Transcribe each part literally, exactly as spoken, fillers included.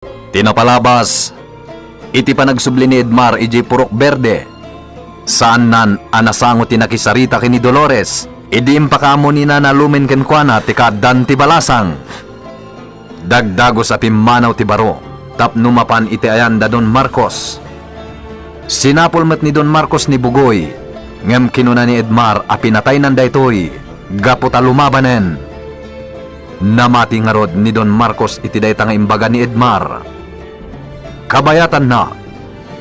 Ti napalabas, iti panagsubli ni Edmar idiay purok berde, saannan a nasango ti nakisarita ken ni Dolores idi impakaammonina nalumen kenkuana ti kaaddan ti balasang. Dagdagus a pimmanaw ti baro tapno mapan iti ayan da Don Marcos. Sinapul met ni Don Marcos ni Bugoy, ngem kinuna ni Edmar a pinataynan daytoy gapu ta lumabanen. Namati ngarud ni Don Marcos iti dayta nga imbaga ni Edmar. Kabayatanna,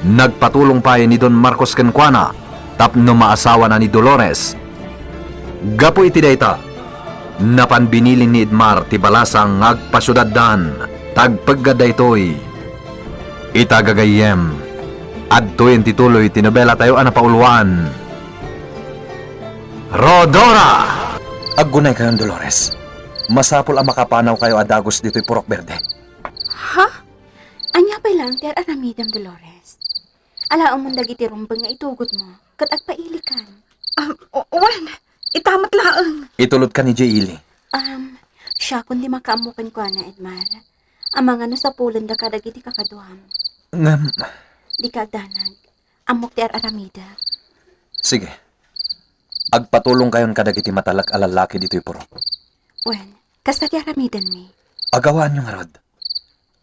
nagpatulong pay ni Don Marcos kenkuana tapno maasawana ni Dolores. Gapu iti dayta, napan binilin ni Edmar ti balasang nga agpasiudaddan, ta agpeggad daytoy. Ita gagayyem, adtoyen ti tuloy ti nobelatayo a napauluan. Rodora! Aggunaykayon, Dolores. Masapul a makapanawkayo a dagus ditoy purok berde. Ha? Ania pay laeng ti ar-aramidem, Dolores? Alaemon dagiti rumbeng nga itugotmo, ket agpailikan. Um, o-, wen, ita met laeng. Itulodkan idiay ili. Um, siakon ti makaammo kenkuana, Edmar. Amangan no sapulenda kadagiti kakaduam. Ngem, dika agdanag. Ammok ti ar-aramidek. Sige. Agpatulongkayon kadagiti matalek a lallaki ditoy purok. Wen, kasta ti aramidenmi. Agawaanyo ngarud.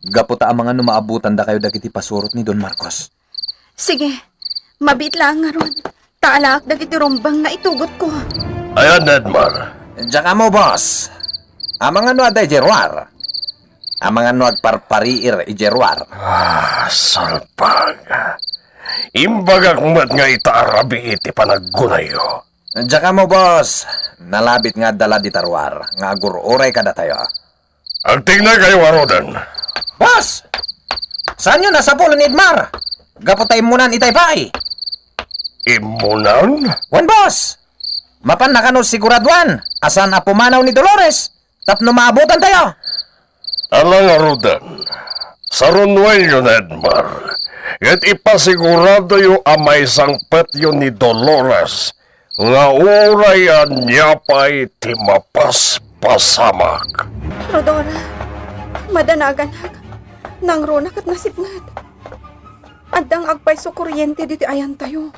Gapu ta amangan no maabutandakayo dagiti pasurot ni Don Marcos. Sige, mabiit laeng ngarud, ta alaek dagiti rumbeng nga itugotko. Ayan, Edmar. Diak ammo, boss. Amangan no adda idiay ruar. Amangan no agparpariir idiay ruar. Ah, salpag. Imbagak met nga ita a rabii ti panaggunayyo. Diak ammo, boss. Nalabit nga adda la dita ruar nga agur-uray kadatayo. Agtignaykayo ngaruden. Boss! Saanyo a sapulen ni Edmar? Gapu ta immunan itay baay. Immunan? Wen, boss! Mapanna kano siguraduan a saan a pumanaw ni Dolores tapno maabutantayo. Ala ngaruden, sarunoenyo ni Edmar, ket ipasiguradoyo a maisangpetyo ni Dolores nga uray ania pay ti mapaspasamak. Rodora, madanaganak, nangruna ket nasipnget. Adda nga agpayso koriente ditoy ayantayo.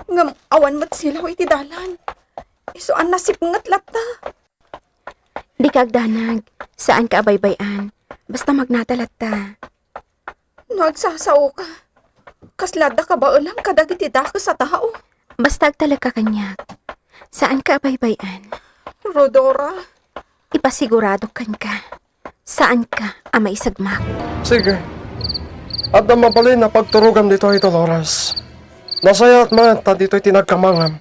Ngem awan met silaw iti dalan. Isu a nasipnget latta. Dika agdanag, saanka a baybay-an. Basta magnata latta. No agsasaoka, kasla adda kabaelam kadagiti dakes a tao. Basta agtalekka kaniak. Saanka a baybay-an. Rodora. Ipasiguradok kenka. Saanka a maisagmak. Sige. Adda mabalin a pagturogam ditoy, Dolores. Nasayaat met ta ditoy ti nagkamangam.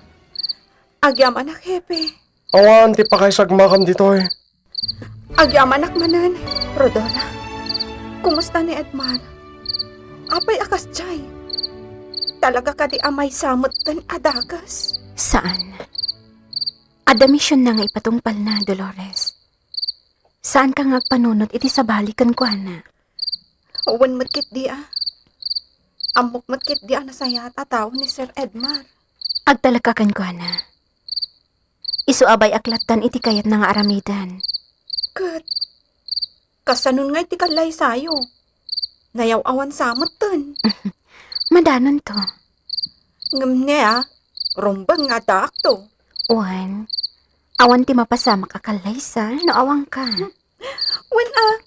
Agyamanak, Hepe. Awan ti pakaisagmakam ditoy. Agyamanak manen, Rodora. Kumusta ni Edmar? Apay a kasdiay? Talaga kadi a maysa metten a dakes? Saan. Adda misionna nga ipatungpalna, Dolores. Saanka nga agpanunot iti sabali kenkuana. Wen met ketdi a. Ammok met ketdi a nasayaat a tao ni Sir Edmar. Agtalekka kenkuana. Isu a bay-ak lattan iti kayatna nga aramiden. Ket, kasanon ngay ti kallaysayo? Nayaw-awan sa metten. Madanonto. Ngem ne a, rumbeng nga addaakto. Wen, awan ti mapasamak a kallaysa no awanka. Wen a,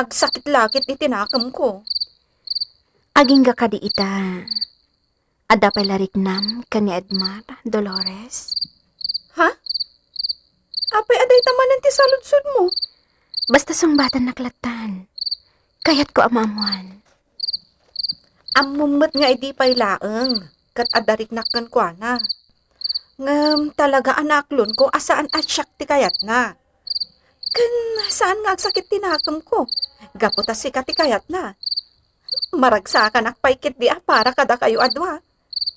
agsakit la ket iti nakemko. Agingga kadi ita. Adda pay la riknam ken ni Edmar, Dolores? Ha? Apay a dayta manen ti saludsodmo? Basta sungbatannak lattan. Kayatko a maammuan. Ammom met nga idi pay laeng ket adda riknak kenkuana. Ngem talaga a naaklonko a saan a siak ti kayatna. Ken saan nga agsakit ti nakemko, gapu ta sika ti kayatna. Maragsakanak pay ketdi a para kadakayo a dua.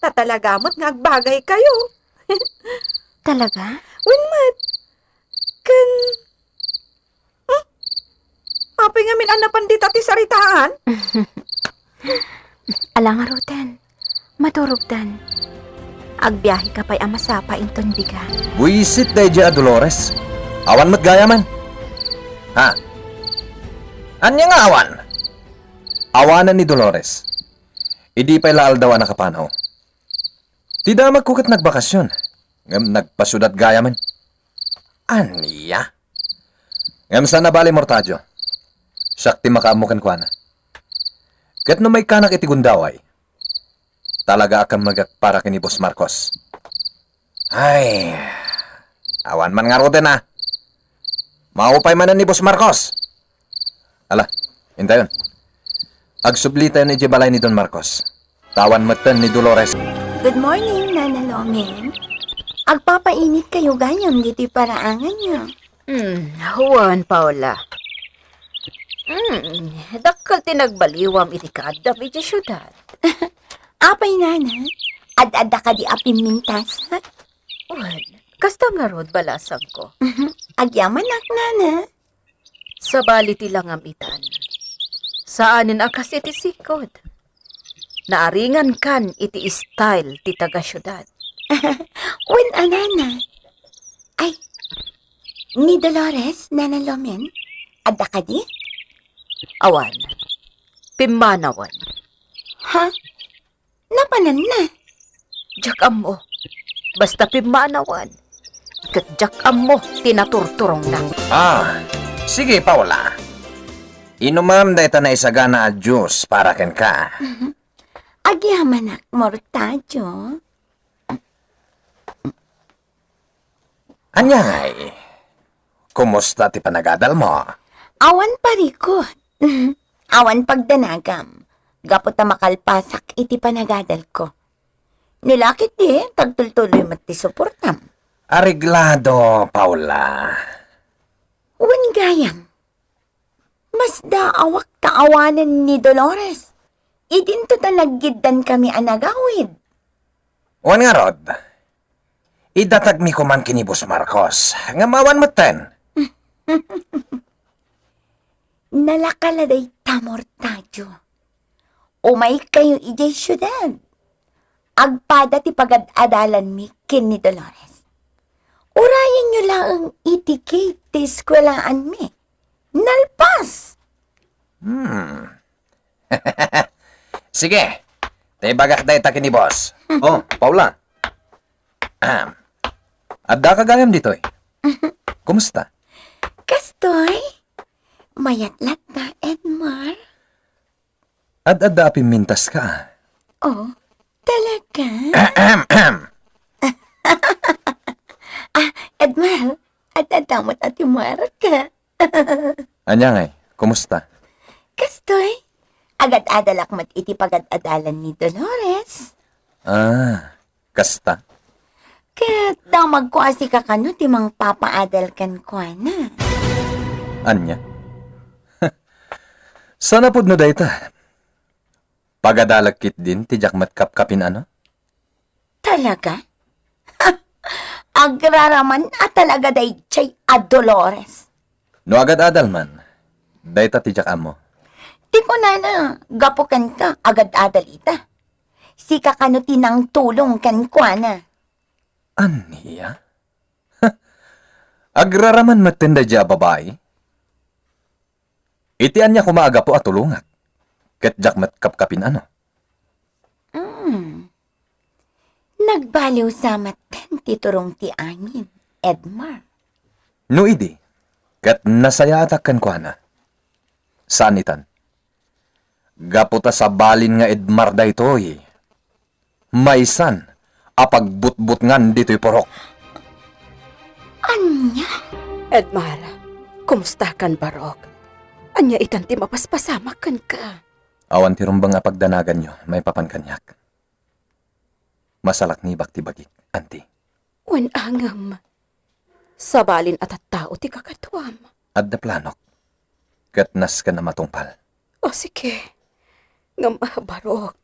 Ta talaga met nga agbagaykayo. Talaga? Wen met. Ken, hmm? Apay ngamin a napan dita ti saritaan? Ala ngaruden. Maturogdan. Agbiaheka pay a masapa inton bigat. Buisit daydiay a Dolores. Awan met gayamen. Ha? Ania nga awan? Awanen ni Dolores. Idi pay la aldaw a nakapanaw. Ti damagko ket nagbakasyon. Ngem nagpasiudad gayamen. Ania? Ngem saan a bale, Mortadio. Siak ti makaammo kenkuana. Ket no maikkanak iti gundaway, talaga a kammegek para ken ni Boss Marcos. Ay, awan man ngaruden a. Maupay manen ni Boss Marcos. Ala, intayon. Agsublitayon idiay balay ni Don Marcos. Tawan metten ni Dolores. Good morning, Nana Lomen. Agpapainit kayo gayam ditoy paraangan niyo. Hmm, wen, Paula. Hmm, dakkel ti nagbaliwam iti kaaddam iti siudad. Apay, Nana? Ad-adda kadi a pimmintasak? Wen, kasta ngarud, balasangko. Agyamanak, Nana. Sabali ti langam itan. Saanen a kas iti sikod. Naaringankan iti style ti taga-siudad. Wen a, Nana. Ay, ni Dolores, Nana Lomen? Adda kadi? Awan. Pimmanawen. Ha? Napananna? Diak ammo. Basta pimmanawen. Ket diak ammo ti naturturongna. Ah, sige, Paula. Inumam dayta naisagana a juice para kenka. Agyamanak, Mortadio. Ania ngay? Kumusta ti panagadalmo? Awan parikut. Awan pagdanagam. Gapu ta makalpasak iti panagadalko. Ni la ketdi, agtultuloy met ti suportam. Areglado, Paula. Wen gayam. Masdaawak ta awanen ni Dolores. Idinto ta naggiddankami a nagawid. Wen ngarud, idatagmi koman ken ni Boss Marcos, ngem awan metten. Nalaka la dayta, Mortadio. Umaykayo idiay siudad. Agpada ti pagad-adalanmi ken ni Dolores. Urayenyo laeng iti gate ti eskuelaanmi. Nalpas! Hmm. Sige, ta ibagak dayta ken ni boss. Oh, Paula. Ahem. Addaka gayam ditoy. Kumusta? Kastoy? Mayat latta, Edmar? Ad-adda a pimmintaska, ah. Oh, talaga? Ahem, ahem. Ah, Edmar, ad-adda met a timuarka. Ania ngay, kumusta? Kastoy, agad-adalak met iti pagad-adalan ni Dolores. Ah, kasta? Ket damagko a sika kano ti mangpapaadal kenkuana. Ania? Saan a pudno dayta? Pagadalak ketdin ti diak met kapkapin, ano? Talaga? Agraraman a talaga daydiay a Dolores. No agad-adal man, dayta ti diak ammo. Ti kunana, gapu kenka, agad-adal ita. Sika kano ti nangtulong kenkuana. Ania? Agraraman metten daydiay a babai? Iti ania koma a gapu a tulongak, ket diak met kapkapin, ano? Mm. Nagbaliw sa metten ti turong ti angin, Edmar. No idi, ket nasayaatak kenkuana. Saan itan. Gapu ta sabalin nga Edmar daytoy. Maysan a pagbutbutngan ditoy purok. Ania? Edmar, kumustakan, barok? Ania itan ti mapaspasamak kenka? Awan ti rumbeng a pagdanaganyo maipapan kaniak. Masalaknibak ti bagik, anti. Wen a ngem, sabalin a tattao ti kakaduam. Adda planok, ket nasken a matungpal. O, sige. Ngem, ah, barok,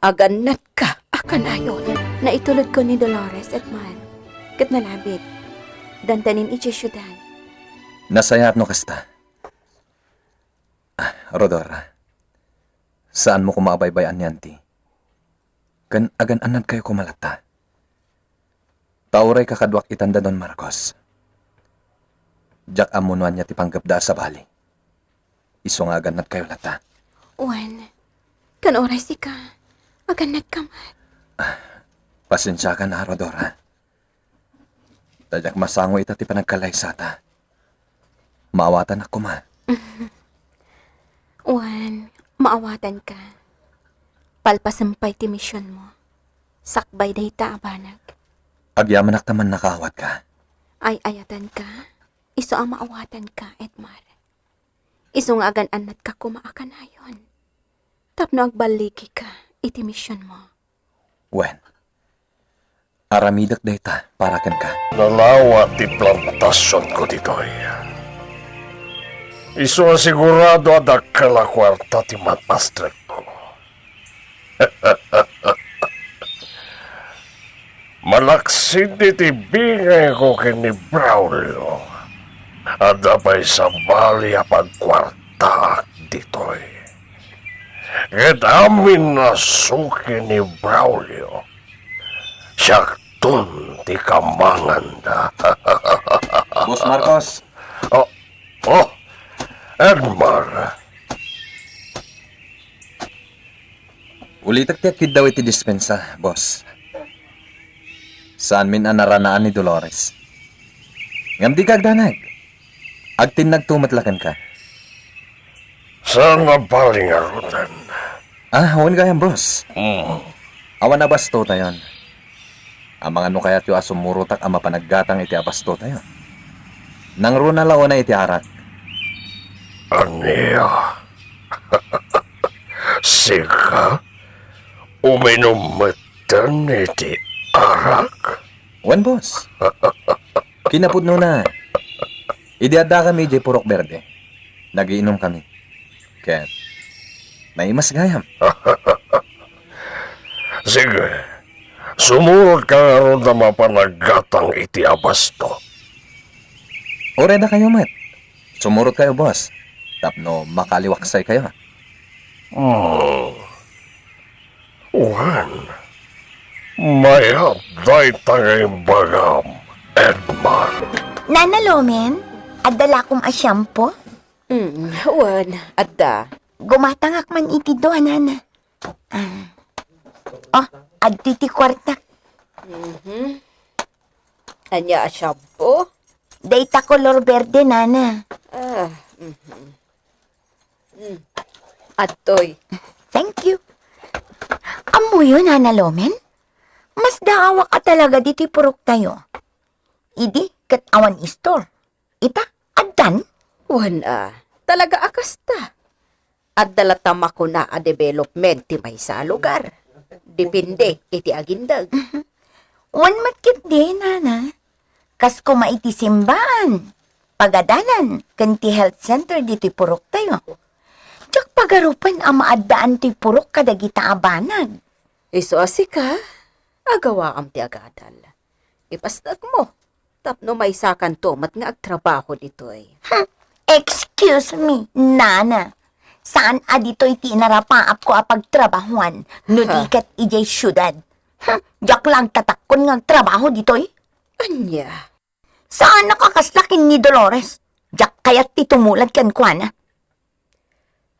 agannatka a kanayon. Naitulodko ni Dolores, Edmar, ket nalabit. Dandanin idiay siudad. Nasayaat no kasta. Ah, Rodora, saanmo koma a baybay-an ni Anti. Ken agan-annadkayo koma latta. Ta uray kakaduak itan da Don Marcos. Diak ammo no ania ti panggepda a sabali. Isu nga agannadkayo latta. Wen, ken uray sika, agannadka met. Pasensiakan, Rhodora. Ta diak masango ita ti panagkallaysata. Maawatanak koma. Wen, maawatanka. Palpasem pay ti misionmo. Sakbay dayta a banag. Agyamanak ta mannakaawatka. Ay-ayatanka, isu a maawatanka, Edmar. Isu nga agan-annadka koma a kanayon. Tapno agballigika iti misionmo. Wen, aramidek dayta para kenka. Nalawa ti plantasionko ditoy. Isu a sigurado a dakkel a kuarta ti mapastrekko. Malaksid iti bingayko ken ni Braulio, adda pay sabali a pagkuartaak ditoy. Ket amin a suki ni Braulio, siakton ti kamanganda. Boss Marcos. Oh, oh, Edmar. Ulitek ti agkiddaw iti dispensa, boss. Saanmin a naranaan ni Dolores. Ngem dika agdanag. Agtinnagto met la kenka. Saan a bali ngaruden? Ah, wen gayam, boss. Mm. Awan abastotayon. Amangan no kayatyo a sumurotak a mapan aggatang iti abastotayon. Nangruna la unay iti arak. Ania? Sika? Uminum metten iti arak? Wen, boss. Kinapudnona, idi addakami idiay Purok Berde, nagiinumkami. Ket naimas gayam. Sige, sumurotka ngarud a mapan aggatang iti abasto. Uray dakayo met. Sumurotkayo, boss, tapno makaliwaksaykayo. Hmm. Wen, mayat dayta nga imbagam, Edmar. Nana Lomen, adda lakom a shampoo? Mm, wen, adda. Gumatangak man iti dua, Nana. Ah. Oh, adtoy ti kuarta. Mhm. Ania a shampoo? Dayta kolor berde, Nana. Ah, mhm. Mm. Adtoy. Thank you. Ammoyo, Nana Lomen? Masdaawak a talaga ditoy puroktayo. Idi ket awan istor. Ita, addan? Wen a, talaga a kasta. Adda latta makuna a development ti maysa a lugar. Depende iti agindeg. Wen met ketdi, Nana. Kas koma iti simbaan, pagadalan, ken ti health center ditoy puroktayo. Diak pagarupen a maaddaan toy purok kadagita a banag. Isu a sika, agawaam ti agadal. Ipasdakmo, tapno maysakanto met nga agtrabaho ditoy. Hmm, excuse me, Nana. Saan a ditoy ti inarapaapko a pagtrabahoan no di ket idiay siudad? Hmm, diak la agtatakkon nga agtrabaho ditoy. Ania? Saanak a kasla ken ni Dolores. Diak kayat ti tumulad kenkuana.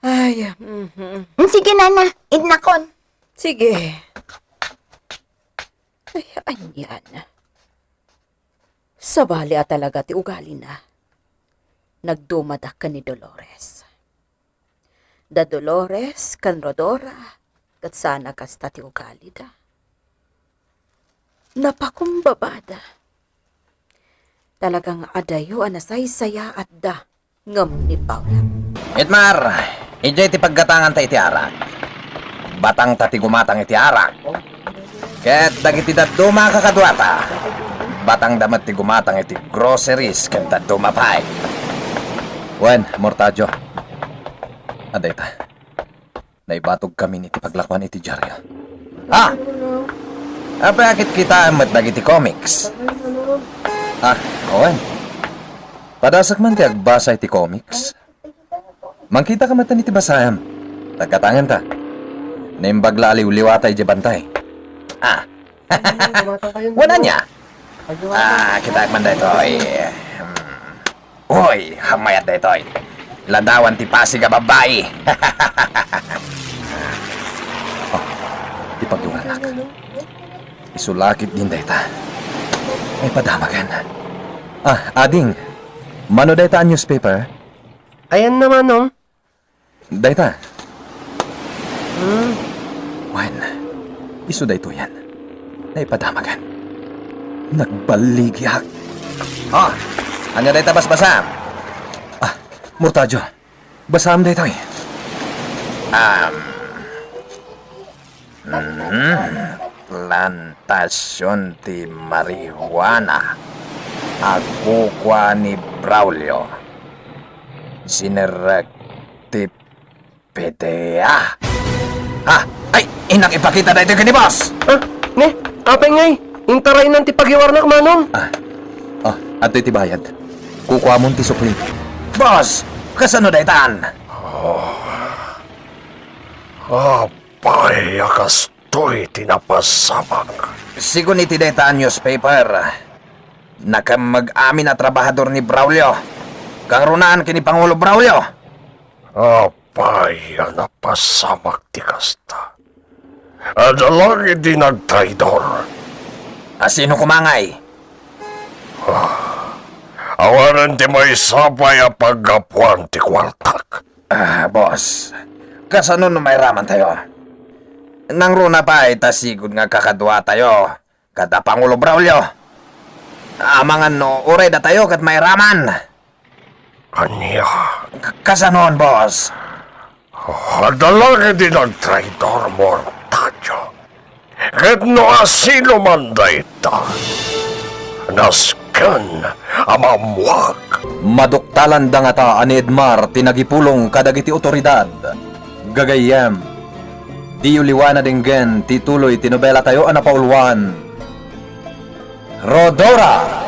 Ay, mhm. Mm, sige, Nana, idnakon. Sige. Ay, anian. Sabali a talaga ti ugalina. Nagdumada ken ni Dolores. Da Dolores ken Rhodora, ket saan a kasta ti ugalida. Napakumbabada. Talaga nga adayo a nasaysayaatda ngem ni Paula. Edmar, idiay ti paggatanganta iti arak. Batangta ti gumatang iti arak. Ket dagiti dadduma a kakaduata, batangda met ti gumatang iti groceries ken dadduma pay. Wen, Mortadio. Adda ita. Naibatogkamin iti paglakuan iti diario. Ah! Apay a kitkitaem met dagiti comics? Ah, wen. Padasek man ti agbasa iti comics. Mangkitaka met iti basaem. Taggatanganta. Naimbag la a liwliwata idiay bantay. Ah. Wen ania? Ah, kitaek man daytoy. Hmm. Uy, mayat daytoy. ladawan ti pasig a babbai. Oh, ti pagiwarnak. Isu la ketdin dayta. Maipadamagen. Ah, ading. Mano dayta a newspaper? Ayanna, Manong. Dayta. Hmm. Wen, isu daytoyen. Naipadamagen. Nagbaligiak. Ah, ania dayta basbasam? Ah, Murtadio. Basam daytoy. Um, mm, plantasion ti marijuana a kukua ni Braulio. Sinerrek ti P D A. Ha? Ay, innak ipakita daytoy ken ni boss. Ah, ne, apay ngay? Intaraynan ti pagiwarnak, Manong. Ah, oh, adtoy ti bayad. Kukuamon ti sukli. Boss, kasano daytan? Apay a kastoy ti napasamak? Sigun iti dayta a newspaper, nakemmeg amin a trabahador ni Braulio. Kangrunaan ken ni Pangulo Braulio. Apay a napasamak ti kasta? Adda la ketdi nagtraidor. A sino koma ngay? Awanen ti maysa pay a paggapuan ti kuartak. Ah, boss, kasano no mairamantayo? Nangruna pay ta sigud nga kakaduatayo kada Pangulo Braulio. Amangan no uray datayo ket mairaman. Ania? K-, kasanon, boss? Adda la ketdi nagtraidor, Murtadio. Ket no asino man dayta, nasken a maammuak. Maduktalanda ngata a ni Edmar ti nagipulong kadagiti otoridad. Gagayyem, diyo liwa na denggen ti tuloy ti nobelatayo a napauluan, Rhodora!